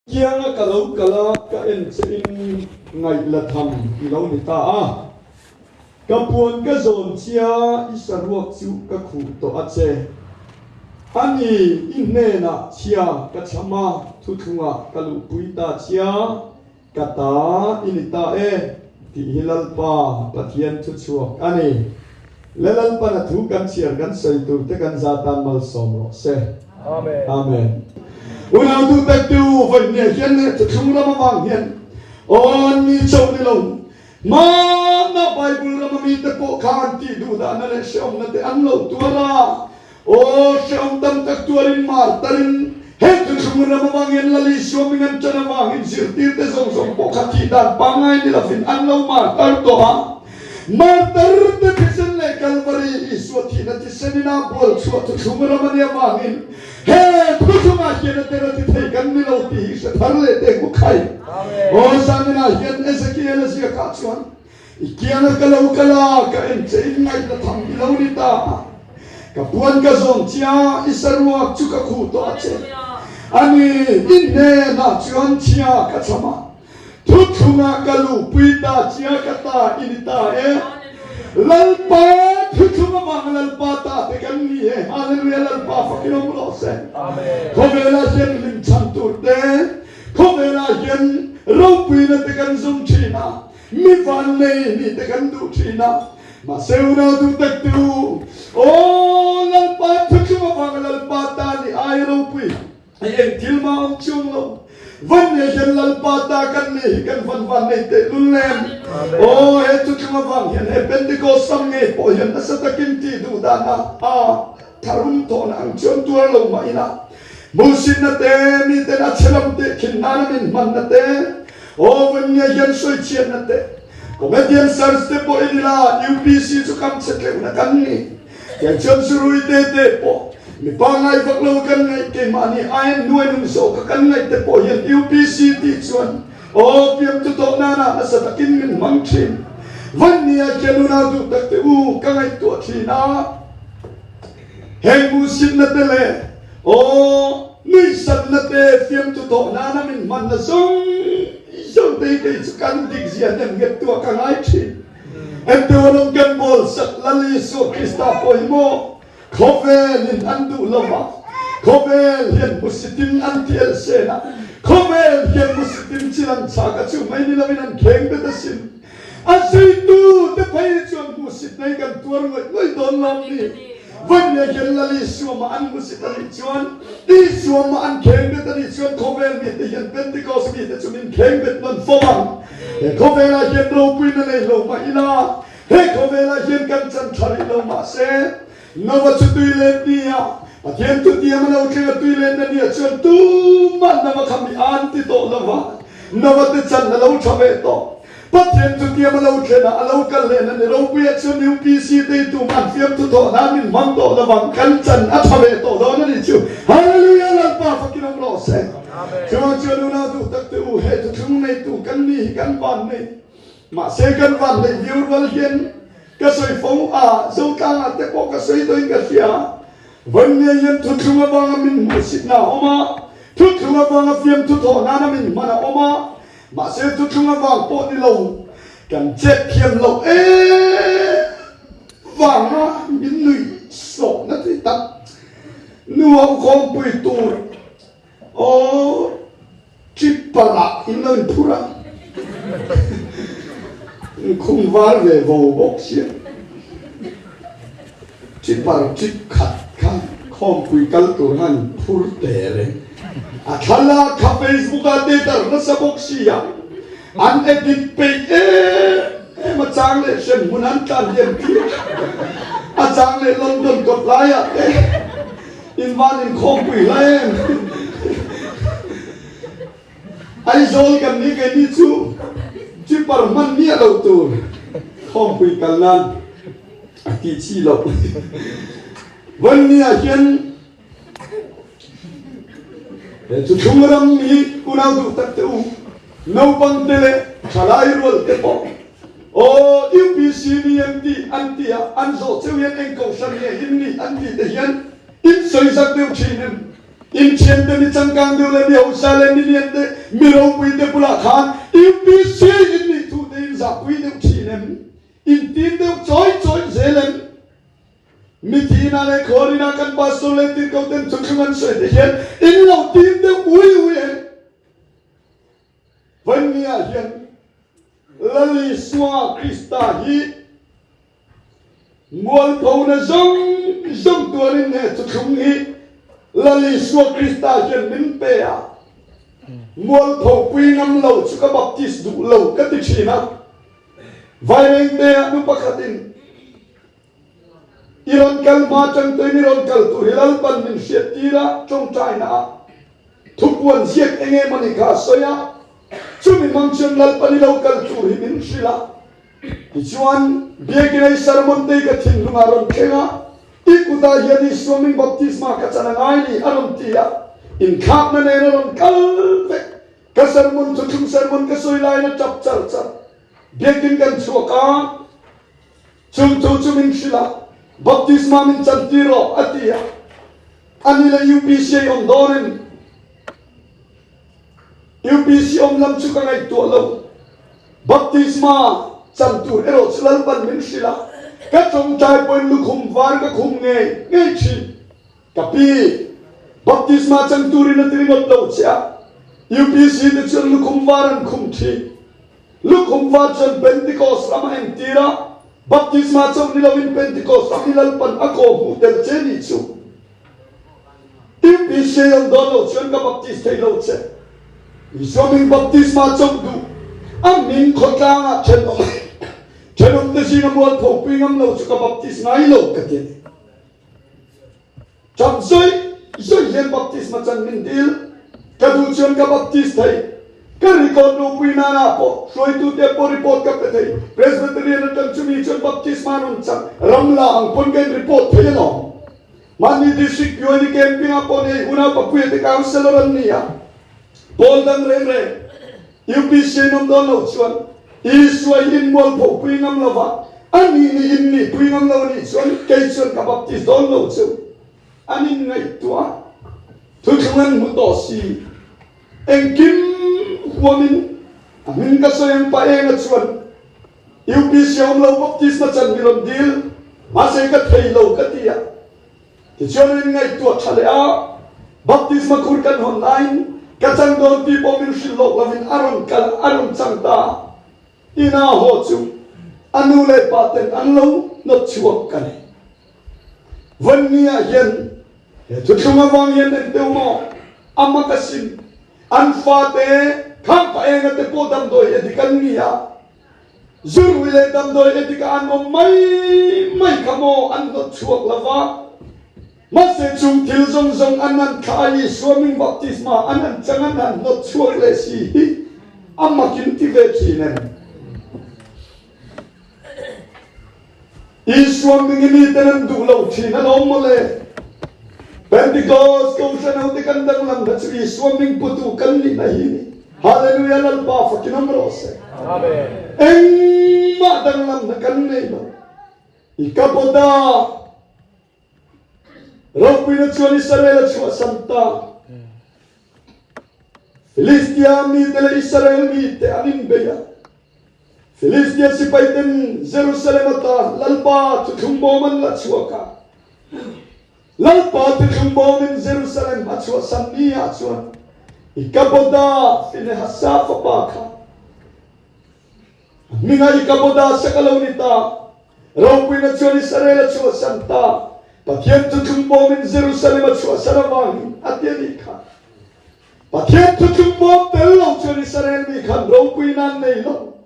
Kianga ka lo kal a, ka en che in ngaih la tham i lo ni ta a. Ka puan ka zawn chia i saruak chu ka khuh tawh a che. A ni, i hnenah chhia ka chham a, thuthlungah ka luhpui ta chia, ka ta i ni ta e, tih hi Lalpa Pathian thuchhuak a ni. Le Lalpan a thu kan chhiar kan sawi tur te kan za tan malsawm rawh se. Amen. Amen. Unau duh tak te u, vawi hniah hian leh thuthlung ram avang hian aw ni chauh ni lo, hmanna Bible rama mite pawh kha an tih duh dahna leh hrehawmna te an lo tuar a. Aw hrehawm tam tak tuarin martarin he thuthlung ram avang hian Lal Isua min an ṭan avangin zirtirte zawng zawng pawh kha thih dan pangngai ni lovin an lo martar tawh a. Martarte thisen leh Kalvari Isua thihna thisenin a bual chhuah thuthlung ram a nih avangin he thuthlungah hian a tel a ti thei kan ni lo tih hi hre thar leh teh ku khai. Aw zaninah hian Ezekiel a ziakah chuan I kianga ka lo kal a, ka en che in ngaihna tham i lo ni ta a. Ka puan ka zawn chia, i saruak chu ka khuh tawh a che. A ni, i hnenah chuan chhia ka chham a, thuthlungah ka luhpui ta chia ka ta i ni ta e. Lalpa thuthlung avang Lalpa ta te kan ni e. Hallelujah Lalpa fakin awm rawh se. Khawvelah hian hlim chhan tur te, khawvelah hian ropuina te kan zum thin a. Mi vannei ni te kan duh thin a, mahse unau duh tak te u, aw Lalpa thuthlung avanga Lalpa ta ni ai ropui i eng thil mah awm chuang lo. Vannei hian Lalpa ta kan ni hi kan van vannei teh lul em. Aw he thuthlung avang hian he Pentecost sam ngei pawh hian nasa takin tih duh dan a a tharum thawhna ang chuan tuar lo mah ila, Hmuhsitna te, miten a chhe lam teh khin nana min hmanna te, aw vawi nge hian sawichhiatna te, comedian search te pawh in ila UPC chu kam chhe tleuhna kan ni. Tiang chuan zurui te te pawh mi pangngai vak lo kan ngaih keimahni aiin hnuai nung zawk a kan ngaih te pawh hian UPC tih chuan aw fiamthu tawh nana nasa takin min hmang thin. Vannia khian unau duh tak te u ka ngaihtuah thin a. Heng hmuhsitna te leh aw nuihsatna te fiamtu thawh nana min hmanna zawng zawng te hi kei chu kan dik zia hnem nghet tuah ka ngai thin. Engtiang rawng kan bawl sak Lal Isua Krista pawh hi maw khawvelin an duh lo va, khawvel hian hmusitin an ti elsen a, khawvel hian hmusitin chil an chhak a chu mai ni loin an kheng bet asin. A zuitu te phei chuan hmuhsit nei kan tuar ngawih ngawih dawn lawm ni? Vawimia hian Lal Isua mah an hmusit a nih chuan, Isua mah an kheng bet a nih chuan khawvel mite hian Pentecost mite chu min kheng bet nawn fo ang. He khawvelah hian ropuina nei lo mah ila, he khawvelah hian kan chan tha rih lo mah se, Nova chu tui let ni a, Pathian thutiam a lo thleng a tui letna nia chuan tumah Nova kha mi an ti tawh lo va, Nova te chan a lo tha ve tawh. Pathian thutiam a lo thlen a, a lo kal lehna ni ropuia chuan UPC te hi tumah an fiamthu thawh nan min hmang tawh lo vang, kan chan a tha ve tawh dawn a nih chu. Hallelujah Lalpa fakin awm rawh se. Chuan chuan unau duh tak te u, he thuthlung neitu kan ni hi kan van nei. Mahse kan van neih viau rual hian Ka sawi fo a, Zotlangah te pawh ka sawi tawhin ka hria. Vawi ngei hian thuthlung avanga min hmuhsitna a awm a, thuthlung avanga fiamthu thawh nana min hman a awm a, mahse thuthlung avang pawh ni lo, kan chet thiam loh em vanga min nuih sawhna ti tak nu ho khawmpui tur aw Tripper-ah in lo inphur a, inkhung var ve vo bawk sia. Tripper trip khat kha khawmpui kal tur khan inphur teh reng. A thlalak kha Facebook-ah te tar nasa bawk sia, an edit peih em em a chang leh hrem hmun an tlan liam tir a chang leh London kawt laiah te. Invan inkhawmpui hla em? Aizawl kan ni keini chu chipper hman miah lo tur khawmpui kal nan a tih chi loh. Vannia hian he thuthlung ram hi unau duh tak te u, naupang te leh thalai rual te pawh Aw UPC BMT an ti a, an zawh cheu hian eng kohhran nge in nih an tih te hian in sawi zak deuh thin em? In thiante mi changkang deuh leh mi hausa leh mi lian te, mi ropui te bulah khan UPC in nih thu te in zahpui deuh thin em? In tim deuh chawi chawi zel em? Mithi ina leh khuar ina kan pastor leh tirhkoh ten thuthlung an sawi te hian in lo tim deuh ui ui em? Vawimnia hian Lal Isua Krista hi mualphona zawng zawng tuarin he thuthlung hi Lal Isua Krista hian min pe a, mualpho pui ngam lo chu ka baptist duh lo ka ti thin a. Vairengte ah nu pakhatin I rawn kal hma tang tuin i rawn kal tur hi Lalpan min hriat tir a, tawngtaina ah thupuan ziak eng emaw ni kha a sawi a, chumi hmang chuan Lalpan i lo kal tur hi min hrilh a. Tichuan, Biakinei sermon te ka thinlung ah rawn thleng a, i kutah hian Isua ming baptisma ka chan a ngai ni a rawn ti a, inthlakna nen a rawn kal vek. Ka sermon thuthlung sermon ka sawi laiin a tap char char. Biakin kan chhuak a. Chung thu chu min hrilh a, baptisma min chantir rawh a ti a. Ani leh UPC a i awm dawn em? UPC awm lam chu ka ngaihtuah lo. Baptisma chan tur erawh chu Lalpan min hrilh a, ka tawngtai pawhin lukhum var ka khum ngei ngei thin. Ka pi, baptisma chan turin a ti ringawt lo che a, UPC te chuan lukhum var an khum thin. Lukhum var chuan Pentecost ram a entir a, baptisma chauh ni loin Pentecost ram hi Lalpan a kaw hmuh tel che ni chu. UPC a awm dawn lo chuan ka baptist thei lo che. Isua hming baptisma chauh duh a hming khawtlangah thenawm thenawmte zinga mualpho pui ngam lo chu ka baptist ngai lo ka ti a ni. Chak zawih zawih hian baptisma chan min dil. Ka duh chuan ka baptist thei. Ka record ropui nana pawh hruaitute pawh report ka pe thei. Presbyterian atang chumi chuan baptisma rawn chak ram la ang pawn ka in report thei alawm. Mahni district Pyuani camping ah pawh nei unau papuia te councillor an ni a. Pawl dang reng reng UPC an awm dawn lo chuan Isua hi in mualpho pui ngam lo va, a nih nih in nih pui ngam lo a nih chuan kei chuan ka baptist dawn lo chu an in ngaihtuah a, thuthlung an hmu tawh si. Engkim huamin a hming ka sawi ang pa enga chuan UPC a awm lo baptist na chan mi rawn dil mahse ka thei lo ka ti a. Tichuan an inngaihtuah tha leh a, baptisma khur kan hawn laiin ka chang dawn tih pawh min hrilh lawk lovin a rawn kal a, a rawn chang ta a. Ina haw chu a nu leh pa ten an lo nawt chhuak ka ni. Vawnni ah hian he thuthlung avang hian engteu maw a mak asin, an fate khang pa enga te pawh damdawi a dik an ni a, Zurui leh damdawi etika an awm mai mai kha maw an hnawt chhuak lo va, mahse chung thil zawng zawng an han thlah a, Isua ming baptisma an han chang an han hnawt chhuak leh si hi a makin ti ve thin em? Isua ming i miten an duh lo thin alawm mawle. Pentecost Kohhran hote kan danglam na chu Isua ming putu kan nihna hi ni. Hallelujah Lalpa fakin awm rawh se. Amen. Engmah danglam na kan nei lo. I kapoda ropuina chuan Israel a chhuahsan ta. Filistia mite leh Israel mite an inbei a. Filistia sipaiten Jerusalem ata Lalpa thuthlung bawm an la chhuak a. Lalpa thuthlung bawmin Jerusalem a chhuahsan ni ah chuan Ikaboda Finehasa fapa kha a hmingah Ikaboda sak a lo ni ta. Ropuina chuan Israel a chhuahsan ta. Pathian thuthlung bawmin Jerusalem a chhuahsan avangin a ti a nih kha. Pathian thuthlung bawm tel lo chuan Israel mi khan ropui nan nei lo.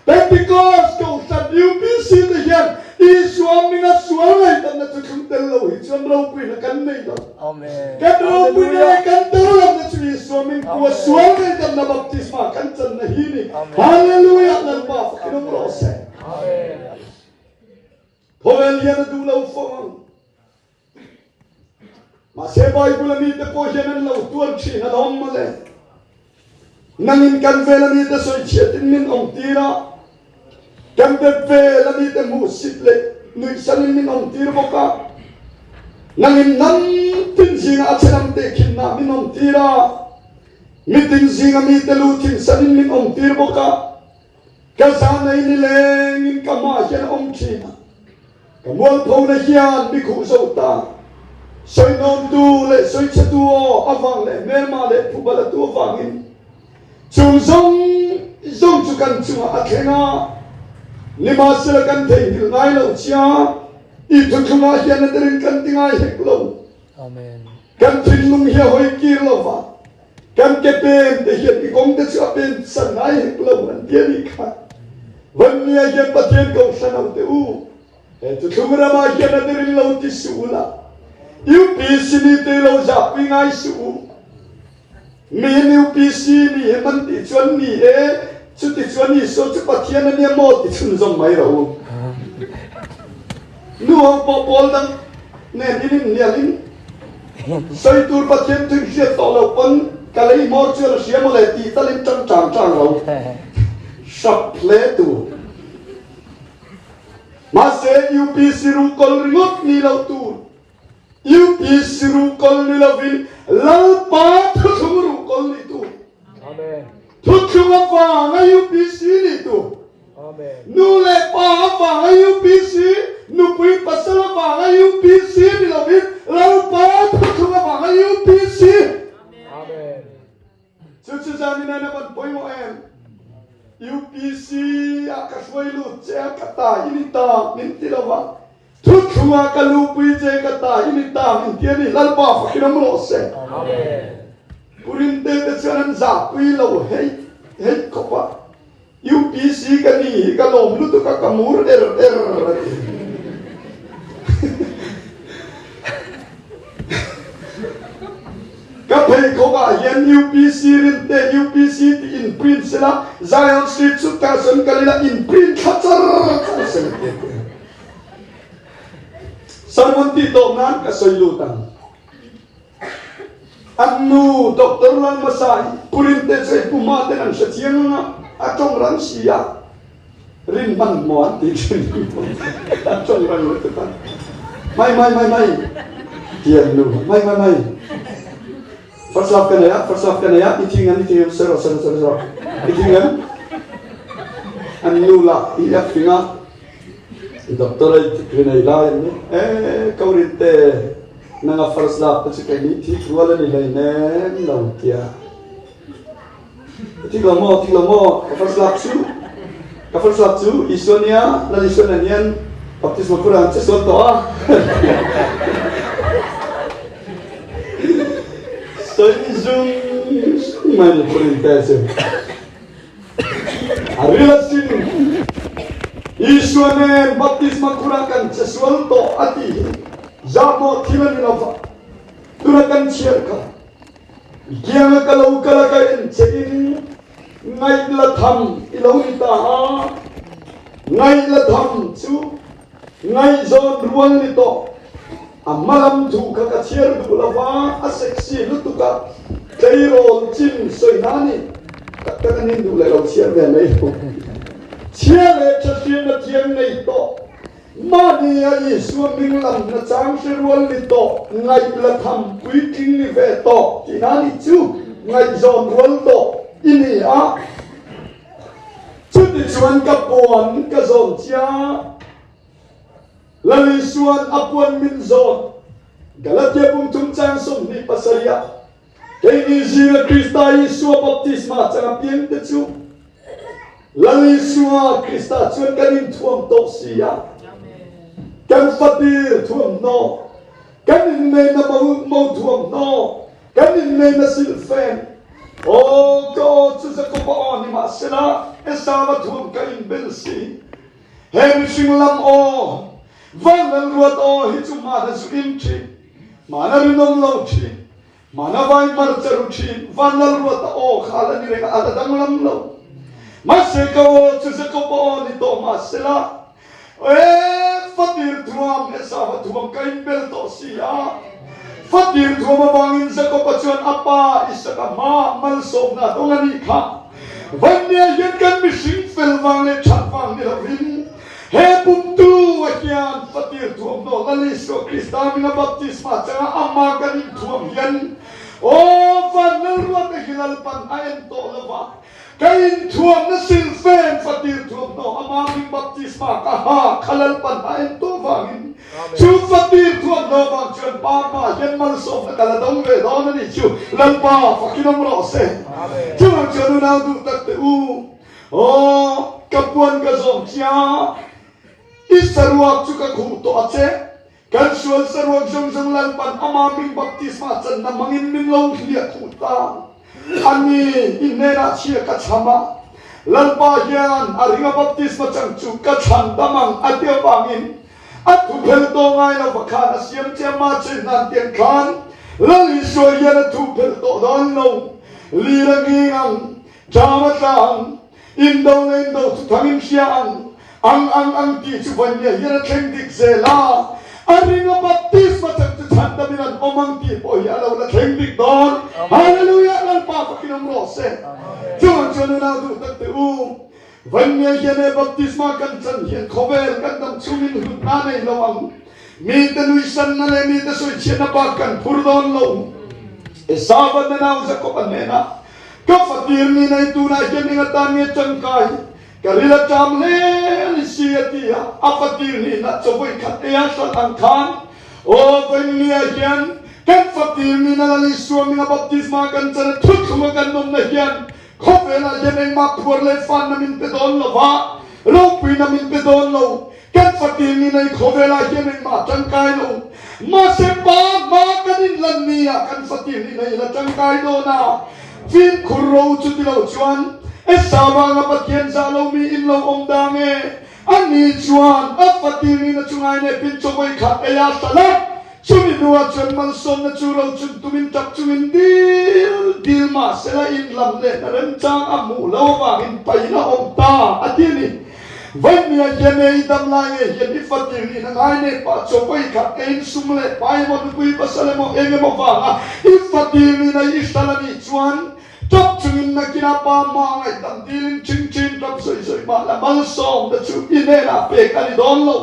Pentecost Kohhran UPC te hian Isua hminga sual ngaihdamna thuthlung tel lo hi chuan ropuina kan nei lo. Kan ropuina leh kan danglamna chu Isua hming pua sual ngaihdamna baptisma kan channa hi ni. Hallelujah! Lalpa fakin awm rawh se. Khawvel hian a duh lo fo ang. Mahse Bible a mite pawh hian an lo tuar thin a lawm mawle. Nangin kan vel a mite sawi chhiatin min awm tir a, kan bep vel a mite hmuhsit leh nuihsanin min awm tir bawk a. Nangin hnam tin. zinga a chhe lam tehkhinna min awmtir a, mitin zinga mite lu thinsanin min awmtir bawk a. Ka zanei nilengin ka hmaah hian a awm thin a, ka mualphona hian mi khuh zo ta. Sawinawntu leh sawichhetu aw avang leh hmelma leh phubalatu avangin chung zawng zawng chu kan chungah a thleng a, nimahsela kan theihnghilh ngai lo chia, i thuthlungah hian a terin kan ti ngai hek lo. Kan thinlung hi a hawi kir lo va. Kan ke pen te hian i kawng te chu a pen san ngai hek lo an ti a nih kha. Vannia hian Pathian kohhran ho te u, he thuthlung ramah hian a dirin lo ti suh u la, UPC mi te lo zahpui ngai suh u. Miin UPC mi em an tih chuan ni e, chuti chuan Isua chu Pathian a nia maw ti chhunzawm mai rawh u. Nu ho pawh pawl dang nen in inhnialin sawi tur Pathian thu hriat tawh loh pawn ka lei hmawr chuan a hria mawle tih talin tang tang tang lo hrap hle tur. Mahse UPC ruhkawl ringawt ni loh tur, UPC ruhkawl ni lovin Lalpa thuthlung ruhkawl ni tur. Thuthlung avanga UPC ni tur. Nu leh pa avanga UPC, nupui pasal avanga UPC ni lovin Lalpa thuthlung avanga UPC. Chu chu zanin a van pawimawh em? UPC ah ka hruai lut che a, ka ta i ni ta min ti lova, thuthlungah ka lupui che ka ta i ni ta min ti a ni. Lalpa fakin awm rawh se. Purinte te chuan an zahpui lo hei hei khawp a. UPC ka ni hi ka lawm lutuk a, ka mur er er a ti. Ka pheikhawk ah hian UPC rinte UPC tih in print sela, Zion Street chu tah chuan kal ila in print thla char char sela ti a ti. Sermon tih tawp nan ka sawi lut ang. An nu Doctor Lalhmasa hi Pu Rinte chu hei Pu Hma ten an hre chiang ang a, a tawng rang si a, rin hman hmaw an ti thin a tawng rang lutuk a, mai mai mai mai ti an nu, mai mai mai first love ka nei a, first love ka nei a, i thing em i thing em, sawi rawh sawi rawh sawi rawh, i thing em, an nu lah hi a fing a, Doctor a i nei lai an ni, e ko Rinte. Nang a first love te chu kei nih thik rual a ni hlei nem lo tia. Ka thik lo maw, thik lo maw, ka first love chu, ka first love chu Isua nia, Lal Isua nen hian baptisma khur ah an che sual tawh a. Sawi zung zung mai ni Purin te chu. A ril asin, Isua nen baptisma khur ah kan che sual tawh a tih hi zahmawh thil a ni lo va, tuna kan chhiar kha i kianga ka lo kal a ka en che in ngaih la tham i lo ni ta a, ngaih la tham chu ngaihzawn rual ni tawh, a hma lam thu kha ka chhiar duh lo va, a sexy lutuk a, tleirawl chin sawi hna ni tak tak an in duh leh lo chhiar ve mai lo, chhia leh tha hriatna thiam nei tawh. Mahnia Isua hming lam na chang hre rual ni tawh, ngaih la tham puitling ni ve tawh tihna nih chu ngaihzawn rual tawh i ni a. Chutichuan ka puan ka zawn chia, Lal Isua'n a puan min zawn, Galatia pum thum chang 27 ah, Keini zinga Krista Isua baptisma chang apiang te chu Lal Isua Krista chuan kan inthuam tawh si a, kan fatir thuamhnaw, kan inneihna mo thuamhnaw, kan inneihna silhfen, aw ka aw chu Jakoba aw ni mahsela Esava thuam ka inbel si. He mihring lam aw, van lal ruat aw hi chu hmana zu in thin, hmana rinawm lo thin, hmana vai mar che ru thin, van lal ruata aw kha a la ni reng a, a la danglam lo. Mahse ka aw chu Jakob aw ni tawh mahsela, e fatir thuam Esau-a thuam ka inbel tawh si a. Fatir thuam avangin Jakob-a chuan a pa Isaka hmaah malsawmna a dawng a nih kha. Vannia hian kan mihring fel vang leh that vang ni lovin he pum. Bumtu a hian fatir thuamhnaw Lal Isua Krista hminga baptisma changa amah kan inthuam hian aw van Lalruata hi Lalpan a en tawh lo va, ka inthuamna silfen fatir thuamhnaw amah hming baptisma ka ha kha Lalpan a en tawh vangin chu fatir thuamhnaw vang chuan Pa hma hian malsawmna ka la dawng ve dawn a nih chu Lalpa fakin awm rawh se. Chuvang chuan unau duh tak teh u. Aw, ka puan ka zawm chia, i saruak chu ka khuh tawh a che. Kan sual saruak zawng zawng Lalpan ama hming baptisma channa hmangin min lo hliah khuh ta. A ni, i hnenah chhia ka chham a, Lalpa hian a ringa baptisma chang chu ka chhan dam ang a ti avangin a thu phel tawh ngai lo va khan a siam che ama che hnan tiang khan Lal Isua hian a thu phel tawh dawn lo. Lir a nghing ang. Cham a tla ang, indo leh indo chu thang in hria ang, ang ang ang tih chu Vanya hian a thleng dik zel a, a ring a baptisma chang chu chhandam in an awm ang tih pawh hi a lo la thleng dik dawn. Hallelujah! Lalpa fakin awm rawh se. Chuvang chuan unau duh tak teh u, Vanya hian he baptisma kan chan hian khawvel kan dam chhungin hlutna nei lo ang. Mite nuihsanna leh mite sawichhiatna bak kan phur dawn lo. Esauva nau Jakob-a hnenah, Ka fatir ni nei tunah hian eng atan nge tangkai? Ka ril a ṭam hle a ni si, a ti a. A fatir hnenah chawvawi khat eia hralh ang khan, Aw, vawinia hian kan fatir nina Lal Isua minga baptisma kan chan a thuthlunga kan nawmna hian khawvelah hian engmah phuar leh fanna min pe dawn lo va, ropuina min pe dawn lo. Kan fatir ni nei khawvelah hian engmah tangkai lo. Mahse pa hma kan inlan ni ah kan fatir ni nei la tangkai dawn a. Fimkhur ro chu ti lo chuan Esa vanga Pathian zah lo mi in lo awm dang e. Ani chuan a fatir ni na chu ngai nepin chawei khat ei a hral a. Chumi hnuah chuan malsawmna chu ro chun tumin tap chungin dil dil mahsela inlam leh na remchang a hmuh lo avangin pain a awm ta a ti a ni. Vaimia hian e i dam lai nge hian i fatir niin a ngai nei pah chawpawi khat eiin sum leh pai emaw nupui pasal emaw eng emaw vanga i fatir niin a i hral a nih chuan tap chungin nakinah pa hma ngaihdam dilin ṭhing ṭhin tap sawi sawi mah la malsawmna chu i hnenah pek a ni dawn lo.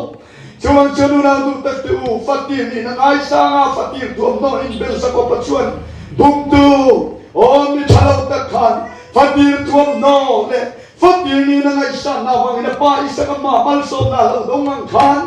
Chuan chuan unau duh tak te u, fatir nih na ngaisang a, fatir thuamhnaw in bel Jakob-a chuan bumtu aw mi tha lo tak khan fatir thuamhnaw leh fatir nih na ngaihsan na avangin a pa Isaka mah malsawmna a lo dawng ang khan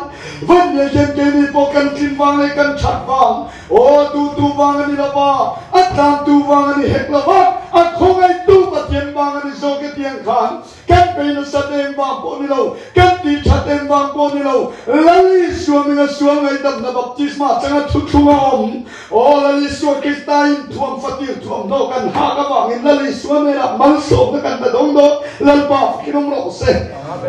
van ngei hian keini pawh kan tlin vang leh kan that vang aw duhtu vang a ni lo va, a tlantu vang a ni hek lo va, a khawngaihtu Pathian vang a ni zawk e tiang khan Kan bei nasa deng vang pawh ni lo, kan tih tha deng vang pawh ni lo, Lal Isua minga sual ngaihdamna baptisma changa thuthlung a awm. Aw Lal Isua Krista in thuam fatir thuamhnaw kan hak avangin Lal Isua hnenah malsawmna kan la dawng dawn, Lalpa fakin awm rawh se.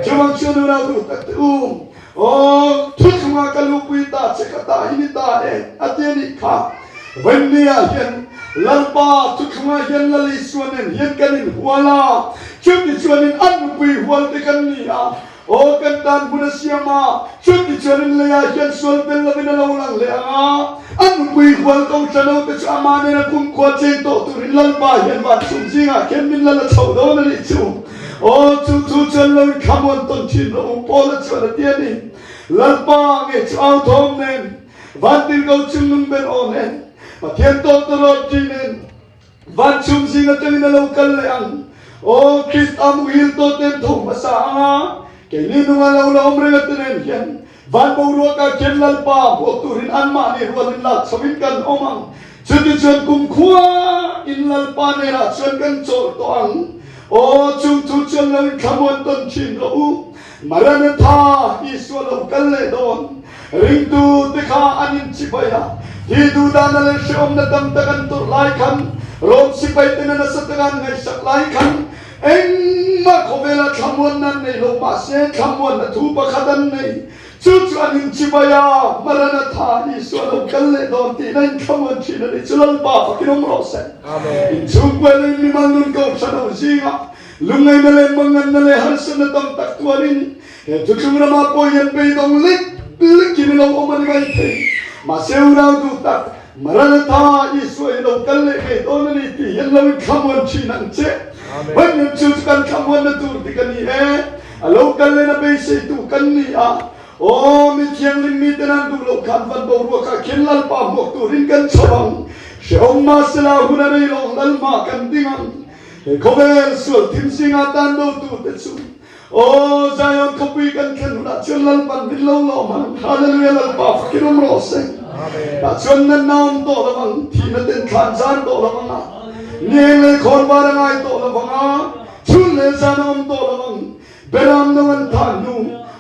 Chuvang chuan unau duh tak te u, aw thuthlunga ka lupui ta che ka ta hi ni ta e a ti a nih kha. Vaimnia hian Lalpa thuthlungah hian Lal Isua nen hian kan inhual a, chuti chuanin a nupui hual te kan ni a, aw kan tan hmun a siam a, chuti chuanin leiah hian sual tel lovin a lo lang leh ang a, a nupui hual ko ṭano te chu amah nena kumkhua cheng tawh turin Lalpa hian van chhum zingah khian min la la chhoh dawn a nih chu. Aw chu thu chuan lo inthlamuan tawn ṭhin rawh u Paula chuan a ti a ni. Lalpa nge chu au thawm nen Vantirhkoh chungnung ber aw nen, Pathian tawltawrawt ṭi nen, van chhum zing aṭangin a lo kal leh ang. Aw, Krista muhil tawh ten tho hmasa ang a, keini nunga lo la awm reng ate nen hian van boruakah khian Lalpa hmuak turin anmahni rualin lak chhoin kan awm ang. Chutichuan kumkhua in Lalpa nenah chuan kan chawlh tawh ang. Aw, chung thu chuan lo inthlamuan tawn ṭhin rawh u. Maranatha, Isua lo kal leh dawn. Ringtu te kha an inchibai a, hi duhdahna leh hrehawmna tam tak an tawrh lai khan, Rom sipai ten a nasa taka an ngaihsak lai khan, engmah khawvela thlamuanna an nei lo, mahse thlamuanna thu pakhat an nei. Chu chu an inchibai a, Maranatha, Isua lo kal leh dawn tiin a inthlamuan thin a ni. Chu Lalpa fakin awm rawh se. Inchhungkua leh mimal nun kohhran ho zingah Lungngaihna leh manganna leh harsatna tam tak tuarin he thuthlung ramah pawh hian beidawng lek lekin i lo awm a ni mai thei. Mahse unau duh tak, Maranatha, Isua hi lo kal leh ngei dawn a ni tih hian lo inthlamuan thin ang che. Vawiin chu chu kan thlamuanna tur dik a ni e. A lo kal lehna beiseitu kan ni a. Aw mi thianghlim miten an duh loh khan van boruak ah khian Lalpa hmuak turin kan chho ang. Hrehawm mahsela hun a rei lo ang Lalma kan ding ang. He khawvel sual thim zingah tan do tute chu Aw Zion khawpui kan thlen hunah chuan Lalpan min lo lawm ang. Hallelujah Lalpa fakin awm rawh se. Tah chuan natna awm tawh lo ang, thihna ten thlan zan tawh lo ang a, nieng leh khawn var a ngai tawh lo ang a, chhun leh zan a awm tawh lo ang. Beram no an thah hnu,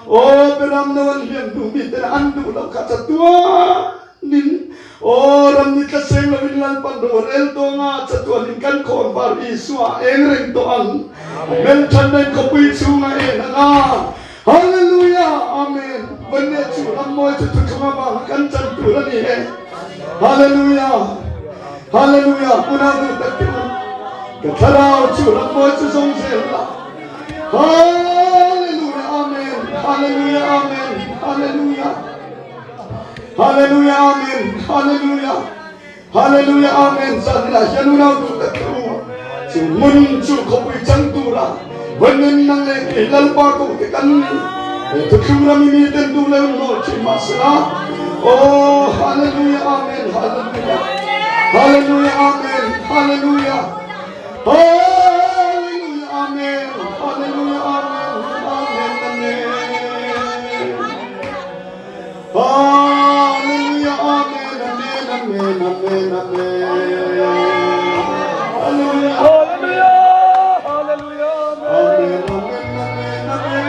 aw beram no an hliam hnu miten an duh loh kha chatuan Nin, Aw ram ni tla seng lovin Lalpan ro a rel tawng a, chatuanin kan khawn var Isua a eng reng tawh ang. A hmelthanna in khawpui chhunga en ang a. Hallelujah! Amen! Vawinne chu ram mawi chu thuthlung avanga kan chan tur a ni e. Hallelujah! Hallelujah! Hmuna duh tak te u, ka thlarau chu ram mawi chu zawng zel la. Hallelujah! Amen! Hallelujah! Amen! Hallelujah! Hallelujah Amen Hallelujah Hallelujah Amen Zanah hian unau duh tak te u chu hmun chu khawpui chang tura vawiin nang leh kei Lalpa ko te kan ni he thuthlung ram i mi ten duh leh hnawl thin mahsela Oh Hallelujah Amen Hallelujah Hallelujah Amen Hallelujah Hallelujah Amen Hallelujah Amen Amen Amen Hallelujah Amen Amen Amen Amen Amen Hallelujah Hallelujah Hallelujah Amen Amen Amen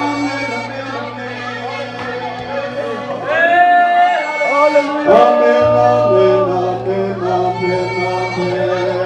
Amen Amen Amen Amen Hallelujah Amen Amen Amen Amen Amen.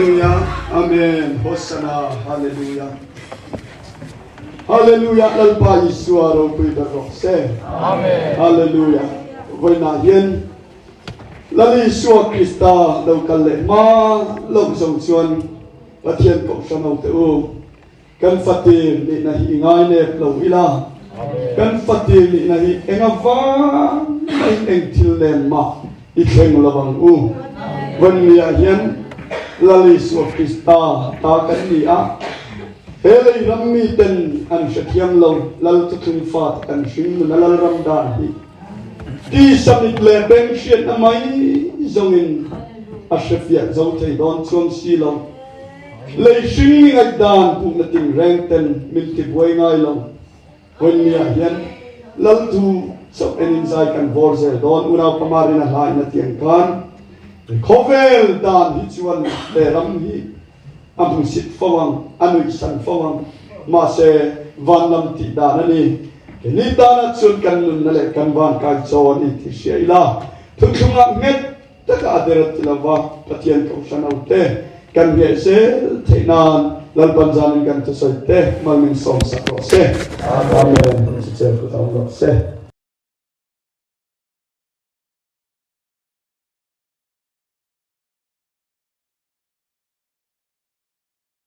Hallelujah Amen Hosanna Hallelujah Hallelujah Lalpa Isua ropui ber rawh se Amen Hallelujah Vawiinah hian Lal Isua Krista lo kal leh hma loh zo chuan Pathian kohhran ho teh u Kan fatir nihna hi i ngai nep lo ila, kan fatir nihna hi eng avang mahin eng thil nen mah i thleng lo ang u. Vanniah hian Lal Isua Krista ta kan ni a, he lei ram miten an hrethiam lo Lal Thuthlung fate kan hring nun a Lalram dan hi tisa mit leh beng hriatna mai zawngin a hrefiah zo thei dawn chuang si lo. Lei hring mi ngaihdan puhna tingreng ten min ti buai ngai lo. Vawiinniah hian Lal thu chauh enin zai kan vawr zel dawn. Unau Pamarin a hla in a tiang khan khawvel dan hi chuan he ram hi a hmusit fo ang, a nuihsan fo ang. Mahse van lam tih dan a ni. Keini tana chuan kan nunna leh kan van kai chaw a ni tih hria ila thuthlungah nghet Taka a der a ti lova, Pathian kohhran ho te kan ngheh zel theih nan Lalpan zanin kan thusawi te mal min sawm sak rawh se. Amen. Chu chen kut awm rawh se.